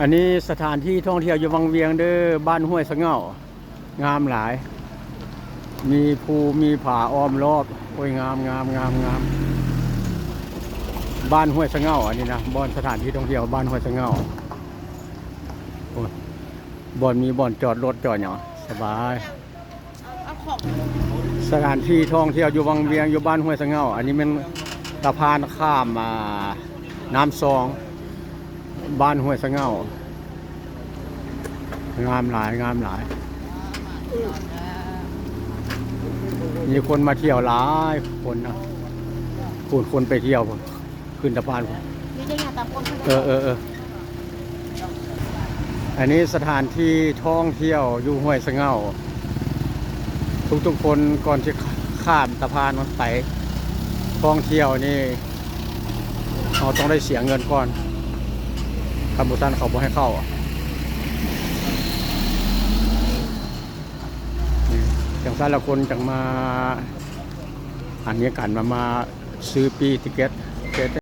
ອັນນີ້ສະຖານທີ່ທ່ອງທ່ຽວຢູ່ວັງວຽງເດີ້ ບ້ານຫ້ວຍສະເຫງົ້າ ງາມຫຼາຍ ມີພູມີຜາອ້ອມລອບ. ໂອ້ຍ ງາມ ງາມ ງາມ ງາມ. ບ້ານຫ້ວຍສະເຫງົ້າ ອັນນີ້ນະ ບ່ອນສະຖານທີ່ທ່ອງທ່ຽວບ້ານຫ້ວຍສະເຫງົ້າ. ໂອ້ຍ ບ່ອນມີບ່ອນຈອດລົດຈອດຫຍັງ ສະບາຍ. ສະຖານທີ່ທ່ອງທ່ຽວຢູ່ວັງວຽງ ຢູ່ບ້ານຫ້ວຍສະເຫງົ້າ. ອັນນີ້ແມ່ນສະພານຂ້າມ ອ່າ ນ້ຳຊອງ ບ້ານຫ້ວຍສະເຫງົ້າ. ງາມຫຼາຍ ງາມຫຼາຍ. ມີຄົນມາທ່ຽວຫຼາຍຄົນນະ. ຜູ້ຄົນໄປທ່ຽວ ຂຶ້ນສະພານ ເອີ ເອີ ເອີ. ອັນນີ້ສະຖານທີ່ທ່ອງທ່ຽວຢູ່ຫ້ວຍສະເຫງົ້າ. ທຸກໆຄົນກ່ອນທີ່ຂ້າມສະພານໄປທ່ອງທ່ຽວນີ້ ເຮົາຕ້ອງໄດ້ເສຍເງິນກ່ອນ ຄັນບໍ່ຊັ້ນເຂົາບໍ່ໃຫ້ເຂົ້າ. ຈັ່ງຊັ້ນລະຄົນຈັ່ງມາ ອັນນີ້ກັນ ມາ ມາຊື້ປີ້ຕິເກັດ.